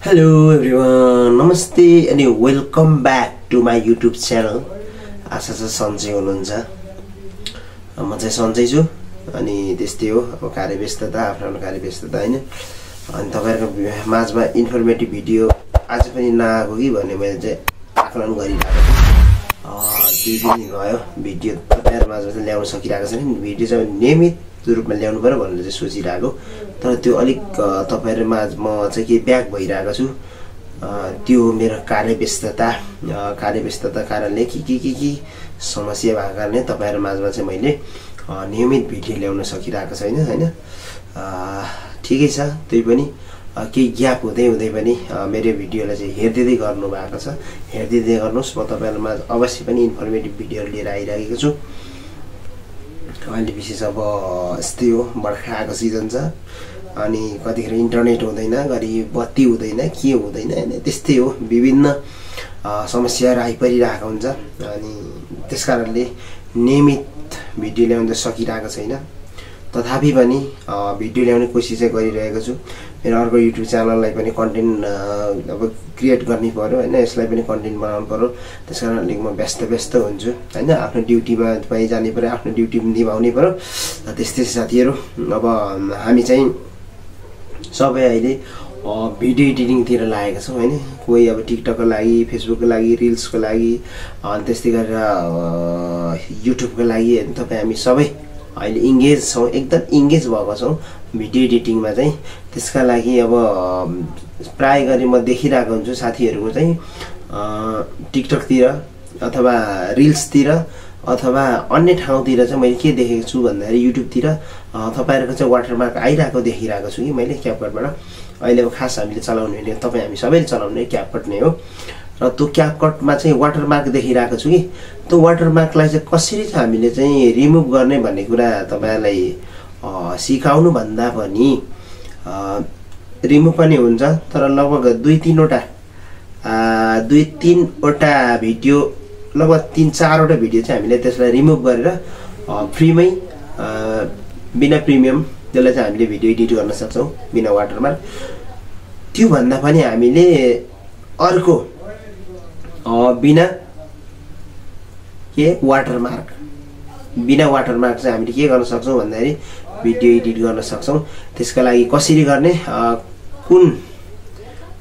Hello everyone, नमस्ते अनि welcome back to my YouTube च्यानल। आशा छ सन्चै हुनुहुन्छ। म चाहिँ सन्चै छु अनि त्यस्तै हो। अब कार्यव्यस्तता आफ्नो कार्यव्यस्तता हैन। अनि तपाईहरुको माझमा इन्फर्मेटिभ भिडियो आज पनि नआएको कि भन्ने मैले चाहिँ आकलन गरिरहेको छु। 2 दिन भयो भिडियो तपाईहरु माझमा चाहिँ ल्याउन सकिरहेको छैन। भिडियो चाहिँ नियमित रूपमा ल्याउनु पर्यो भनेर चाहिँ सोचिरहेको, तर त्यो अलिक तपाईहरु माझमा चाहिँ के ब्याक भइरहेको छु। त्यो मेरो कार्यव्यस्तता कारणले के समस्या भएको कारणले तपाईहरु माझमा चाहिँ मैले नियमित भिडियो ल्याउन सकिरहेको छैन हैन। ठिकै छ, त्यही पनि केही ग्याप हुँदै पनि मेरो भिडियोलाई चाहिँ हेर्दै गर्नु भएको छ। हेर्दै गर्नुस्। म तपाईहरुमा अवश्य पनि इन्फर्मेटिभ भिडियोहरु लिएर आइरहेको छु। अहिले विशेष अब यस्तै हो, बर्खाको सिजन छ अनि कतिखेर इन्टरनेट हुँदैन, घरि बत्ती हुँदैन, के हुँदैन हैन। त्यस्तै हो, विभिन्न समस्याहरु आइपरिरहेको हुन्छ अनि त्यसकारणले नियमित भिडियो ल्याउन सकिरहेको छैन। तथापि पनि भिडियो ल्याउने कोसिस चाहिँ गरिरहेको छु। मेरो अर्को युट्युब च्यानललाई पनि कन्टेन्ट अब क्रिएट गर्नै पर्यो हैन। यसलाई पनि कन्टेन्ट बनाउनु पर्यो। त्यसकारणले म व्यस्त हुन्छु हैन। आफ्नो ड्युटीमा पनि जानै पर्यो, आफ्नो ड्युटी पनि निभाउनै पर्यो। त्यस्तै साथीहरु, अब हामी चाहिँ सबै अहिले भिडियो एडिटिङतिर लागेका छौं हैन। कोही अब टिकटकको लागि, फेसबुकको लागि, रिल्सको लागि, अनि त्यस्तै गरेर युट्युबको लागि हैन। तपाई हामी सबै अहिले इन्गेज छौं, एकदम इन्गेज भएको छौं भिडियो एडिटिङमा चाहिँ। त्यसका लागि अब प्राय गरी म देखिरहेको हुन्छु साथीहरुको चाहिँ टिकटकतिर अथवा रिल्सतिर अथवा अन्य ठाउँतिर चाहिँ मैले के देखेको छु भन्दाखेरि युट्युबतिर तपाईहरुको चाहिँ वाटरमार्क आइरहेको देखिरहेको छु कि मैले क्यापकटबाट। अहिले अब खास हामीले चलाउने भने तपाई हामी सबैले चलाउने क्यापकट नै हो र त्यो क्यापकटमा चाहिँ वाटरमार्क देखिरहेको छु कि त्यो वाटरमार्कलाई चाहिँ कसरी चाहिँ हामीले चाहिँ रिमुभ गर्ने भन्ने कुरा तपाईहरुलाई सिकाउनु भन्दा पनि रिमुभ पनि हुन्छ, तर लगभग 2-3 वटा भिडियो, लगभग 3-4 वटा भिडियो चाहिँ हामीले त्यसलाई रिमुभ गरेर फ्रीमै बिना प्रिमियम त्यसलाई चाहिँ हामीले भिडियो एडिट गर्न सक्छौं बिना वाटरमार्क। त्यो भन्दा पनि हामीले अर्को बिना वाटरमार्क चाहिँ हामीले के गर्न सक्छौं भन्दाखेरि भिडियो एडिट गर्न सक्छौं। त्यसका लागि कसरी गर्ने, कुन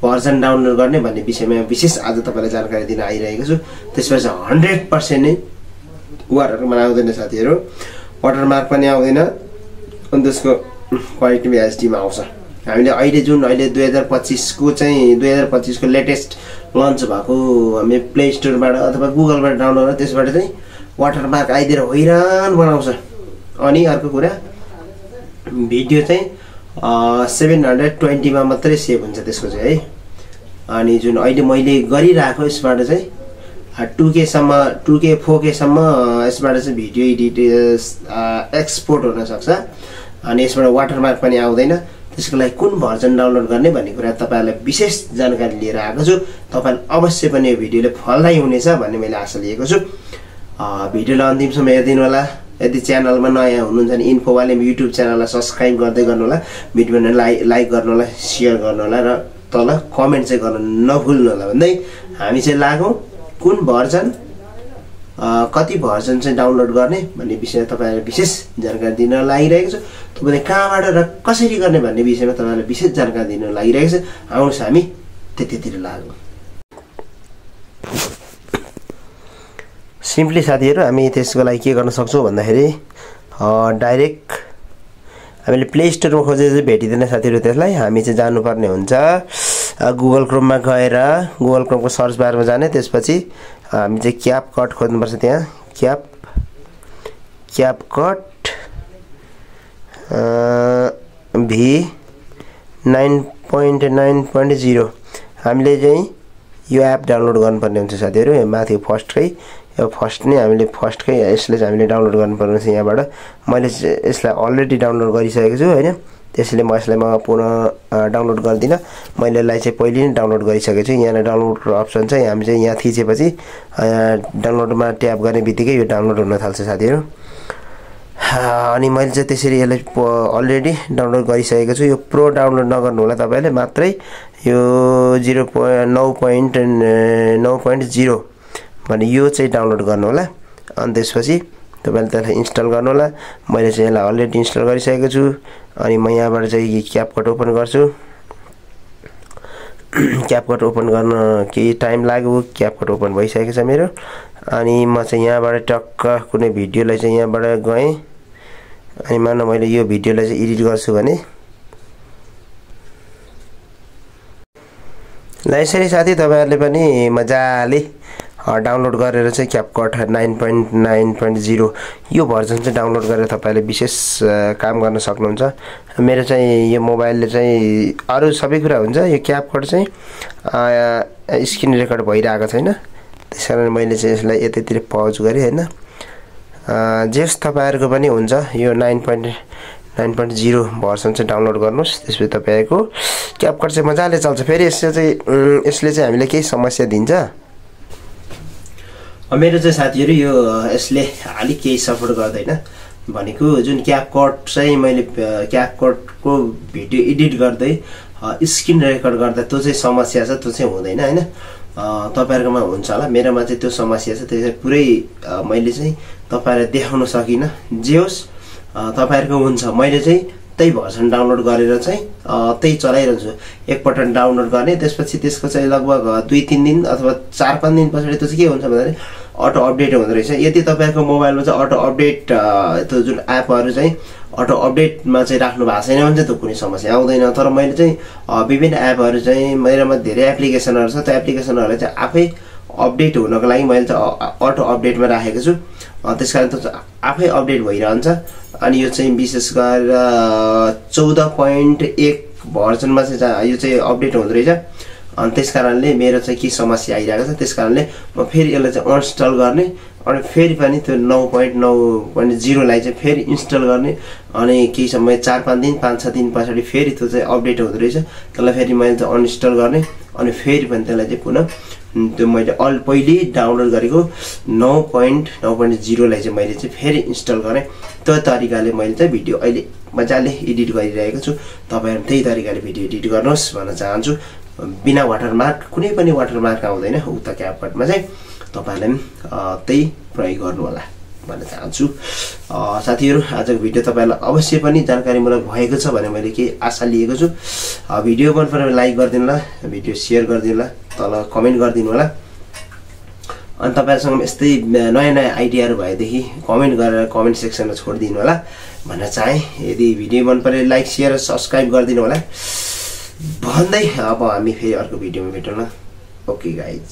भर्जन डाउनलोड गर्ने भन्ने विषयमा विशेष आज तपाईलाई जानकारी दिन आइरहेको छु। त्यसपछि 100% नै वाटरमार्क आउँदैन साथीहरु, वाटरमार्क पनि आउँदैन अनि त्यसको क्वालिटी पनि एचडी मा आउँछ। हामीले अहिले 2025 को चाहिँ 2025 को लेटेस्ट लन्च भएको हामी प्ले स्टोरबाट अथवा गुगलबाट डाउनलोड गरेर त्यसबाट चाहिँ वाटरमार्क आइदिएर हैरान बनाउँछ। अनि अर्को कुरा, भिडियो चाहिँ 720 मा मात्रै सेभ हुन्छ त्यसको चाहिँ है। अनि जुन अहिले मैले गरिरहेको यसबाट चाहिँ 2K सम्म 2K 4K सम्म यसबाट चाहिँ भिडियो एडिट एक्सपोर्ट हुन सक्छ। अनि यसबाट वाटरमार्क पनि आउँदैन। त्यसको लागि कुन भर्जन डाउनलोड गर्ने भन्ने कुरा तपाईहरुलाई विशेष जानकारी लिएर आएको छु। तपाईले अवश्य पनि यो भिडियोले फलदायी हुनेछ भन्ने मैले आशा लिएको छु। भिडियोलाई अन्तिमसम्म हेर्दिनु होला। यदि च्यानलमा नयाँ हुनुहुन्छ भने इन्फो वाले युट्युब च्यानललाई सब्स्क्राइब गर्दै गर्नु होला, भिडियोलाई लाइक गर्नु होला, शेयर गर्नु होला र तल कमेन्ट चाहिँ गर्न नभुल्नु होला भन्दै हामी चाहिँ लागौं कुन भर्जन कति भर्जन चाहिँ डाउनलोड गर्ने भन्ने विषयमा तपाईहरुलाई विशेष जानकारी दिन लागिरहेको छु। तपाईले कहाँबाट र कसरी गर्ने भन्ने विषयमा तपाईहरुलाई विशेष जानकारी दिन लागिरहेको छु। आउनुस् हामी त्यतिर लागौं। सिम्पली साथीहरु, हामी त्यसको लागि के गर्न सक्छौं भन्दाखेरि डाइरेक्ट हामीले प्ले स्टोरमा खोजेर चाहिँ भेटिदैन साथीहरु। त्यसलाई हामी चाहिँ जानुपर्ने हुन्छ गुगल क्रोममा गएर गुगल क्रोमको सर्च बारमा जाने, त्यसपछि हामी चाहिँ क्यापकट खोज्नुपर्छ। त्यहाँ क्यापकट V9.9.0 हामीले चाहिँ यो एप डाउनलोड गर्नुपर्ने हुन्छ साथीहरु। यहाँ माथि फर्स्टकै यसले चाहिँ हामीले डाउनलोड गर्नुपर्ने हुन्छ यहाँबाट। मैले यसलाई अलरेडी डाउनलोड गरिसकेको छु हैन। त्यसैले म यसलाई पुनः डाउनलोड गर्दिन। मैले यसलाई चाहिँ पहिले नै डाउनलोड गरिसकेको छु। यहाँ डाउनलोड अप्सन छ, हामी चाहिँ यहाँ थिचेपछि डाउनलोडमा ट्याप गर्ने बित्तिकै यो डाउनलोड हुन थाल्छ साथीहरु। अनि मैले चाहिँ त्यसरी यसलाई अलरेडी डाउनलोड गरिसकेको छु। यो प्रो डाउनलोड नगर्नु होला तपाईहरुले, मात्रै यो 0.9.0 भने यो चाहिँ डाउनलोड गर्नु होला। अनि त्यसपछि तपाईले त्यसलाई इन्स्टल गर्नु होला। मैले चाहिँ यसलाई अलरेडी इन्स्टल गरिसकेको छु। अनि म यहाँबाट चाहिँ क्यापकट ओपन गर्छु। क्यापकट ओपन गर्न केही टाइम लाग्यो। क्यापकट ओपन भइसकेको छ मेरो। अनि म चाहिँ यहाँबाट टक्क कुनै भिडियोलाई चाहिँ यहाँबाट गएँ। अनि मान्न मैले यो भिडियोलाई चाहिँ एडिट गर्छु भने ल यसरी साथी तपाईहरुले पनि मजाले डाउनलोड गरेर चाहिँ क्यापकट 9.9.0 यो भर्जन चाहिँ डाउनलोड गरेर तपाईले विशेष काम गर्न सक्नुहुन्छ। मेरो चाहिँ यो मोबाइलले चाहिँ अरु सबै कुरा हुन्छ, यो क्यापकट चाहिँ स्क्रिन रेकर्ड भइरहेको छैन। त्यसकारण मैले चाहिँ यसलाई यतैतिर पज गरे हैन। जेस तपाईहरुको पनि हुन्छ यो 9.9.0 भर्सन चाहिँ डाउनलोड गर्नुस्। त्यसपछि तपाईको क्यापकट चाहिँ मजाले चल्छ। फेरि यसले चाहिँ हामीले केही समस्या दिन्छ। मेरो चाहिँ साथीहरु यो यसले अलि केही सपोर्ट गर्दैन भनेको जुन क्यापकट चाहिँ मैले क्यापकटको भिडियो एडिट गर्दै स्क्रिन रेकर्ड गर्दा त्यो चाहिँ समस्या छ, त्यो चाहिँ हुँदैन हैन। तपाईहरुकोमा हुन्छ होला, मेरोमा चाहिँ त्यो समस्या छ। त्यसै पुरै मैले चाहिँ तपाईहरुलाई देखाउन सकिन। जे होस् तपाईहरुको हुन्छ, मैले चाहिँ त्यही भर्सन डाउनलोड गरेर चाहिँ त्यही चलाइरहन्छु। एकपटक डाउनलोड गर्ने, त्यसपछि त्यसको चाहिँ लगभग 2-3 दिन अथवा 4-5 दिन पछाडी त्यो चाहिँ के हुन्छ भन्दाखेरि अटो अपडेट हुँदो रहेछ। यदि तपाईहरुको मोबाइलमा चाहिँ अटो अपडेट त्यो जुन एपहरु चाहिँ अटो अपडेटमा चाहिँ राख्नु भएको छैन भने चाहिँ त्यो कुनै समस्या आउँदैन। तर मैले चाहिँ विभिन्न एपहरु चाहिँ मेरोमा धेरै एप्लिकेसनहरु छ, त्यो एप्लिकेसनहरुलाई चाहिँ आफै अपडेट हुनको लागि मैले चाहिँ अटो अपडेटमा राखेको छु। त्यसकारण त्यो आफै अपडेट भइरहन्छ। अनि यो चाहिँ विशेष गरेर 14.1 भर्जनमा चाहिँ यो चाहिँ अपडेट हुँदो रहेछ। अनि त्यसकारणले मेरो चाहिँ के समस्या आइरहेको छ, त्यसकारणले म फेरि यसलाई चाहिँ अनइन्स्टल गर्ने अनि फेरि पनि त्यो 9.9.0 लाई चाहिँ फेरि इन्स्टल गर्ने। अनि केही समय 4-5 दिन 5-6 दिन पछाडी फेरि त्यो चाहिँ अपडेट हुँदो रहेछ। त्यसलाई फेरि मैले चाहिँ अनइन्स्टल गर्ने अनि फेरि पनि त्यसलाई चाहिँ पुनः त्यो मैले पहिले डाउनलोड गरेको 9.9.0 लाई चाहिँ मैले चाहिँ फेरि इन्स्टल गरेँ। त्यो तरिकाले मैले चाहिँ भिडियो अहिले मजाले एडिट गरिरहेको छु। तपाईहरु त्यही तरिकाले भिडियो एडिट गर्नुहोस् भन्न चाहन्छु। बिना वाटरमार्क कुनै पनि वाटरमार्क आउँदैन उक्त क्यापकटमा चाहिँ, तपाईहरुले त्यही प्रयोग गर्नु होला भन्न चाहन्छु। साथीहरु आजको भिडियो तपाईहरुलाई अवश्य पनि जानकारीमूलक भएको छ भने मैले के आशा लिएको छु। भिडियो मन परेमा लाइक गरिदिनु होला, भिडियो शेयर गरिदिनु होला, तल कमेन्ट गरिदिनु होला। अनि तपाईहरुसँग यस्तै नयाँ नयाँ आइडियाहरु भएदेखि कमेन्ट गरेर कमेन्ट सेक्सनमा छोडिदिनु होला भन्न चाहे। यदि भिडियो मन परे लाइक शेयर सब्स्क्राइब गरिदिनु होला भन्दै अब हामी फेरि अर्को भिडियोमा भेटौँला। Okay guys.